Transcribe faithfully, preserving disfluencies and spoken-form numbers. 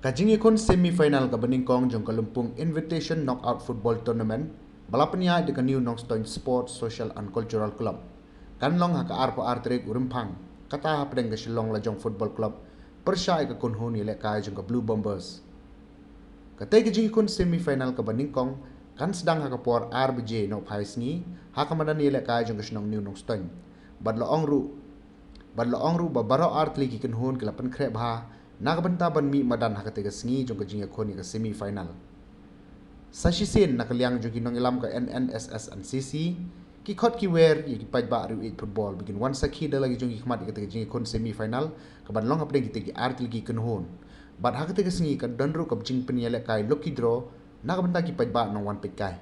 Ka jingïakhun semi-final kaba nyngkong jong ka Lympung Invitation Knockout Football Tournament, ba la pynïaid da ka New Nongstoiñ Sports, Social and Cultural Club, kan long ha ka arphew ar tarik u Rymphang, kata hapdeng ka Shillong Lajong Football Club, pyrshah ïa ka kynhun ïalehkai jong ka Blue Bombers. Katei ka jingïakhun semi-final kaba nyngkong kan sdang ha ka por ar baje nohphai sngi, ha ka madan ïalehkai jong ka shnong New Nongstoiñ. Bad la ong ruh, bad la ong ruh ba baroh artylli ki kynhun ki la pynkhreh bha na ka bynta ban mih madan ha katei ka sngi jong ka jingïakhun ïa ka semi-final. Sa shisien na ka liang jong ki nongïalam ka N N S S and C C, ki khot ki wer ïa ki paidbah riewieid football ba kin wan sakhi da la ki jong ki khmat ïa katei ka jingïakhun semi-final kaban long hapdeng kitei ki artylli ki kynhun. Bad ha katei ka sngi kan don ruh ka jingpynïalehkai lucky draw na ka bynta ki paidbah nongwan peitkai.